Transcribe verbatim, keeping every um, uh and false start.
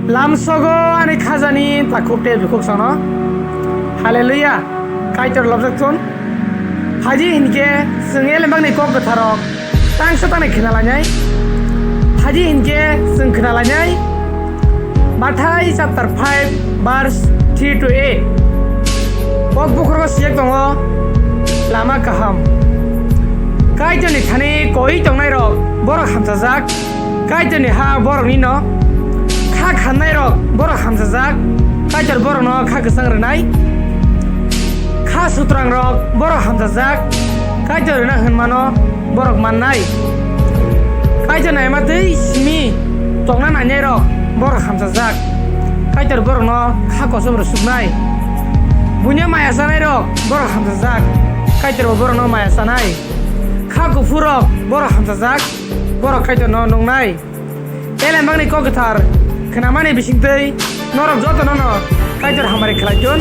Lamsogo ani khajani takhuk tei bukhuk sono. Hallelujah! Kaitor lobjak thun. Haji hinkhe chwng elembakni kok kwtharok tangsa tangni khna lainai. Haji hinkhe chwng khna lainai. Mathai chapter five verse three to eight. Kok bukhurgo siyek tongo, lama kaham. Kaitorni thani koi tongnairok borok hamchajak. Kaitorni ha borokni no. Kha khannairok borok hamchajak. Kaitor borokno kha kwchang rwnai. Kha sutrangrok borok hamchajak. Kaitor rwna hwnmano borok mannai. Kaitor naima twi simi tongna nainairok borok hamchajak. Kaitor borokno kha kosom rwsuknai. Buino maya chanairok borok hamchajak. Kaitor bo borokno maya chanai. Kha kuphurrok borok hamchajak. Borok Kaitorno nuknai. Elembakni kok kwthar khnamani bisingtwi norok jotono no Kaitor hamari khlai thun.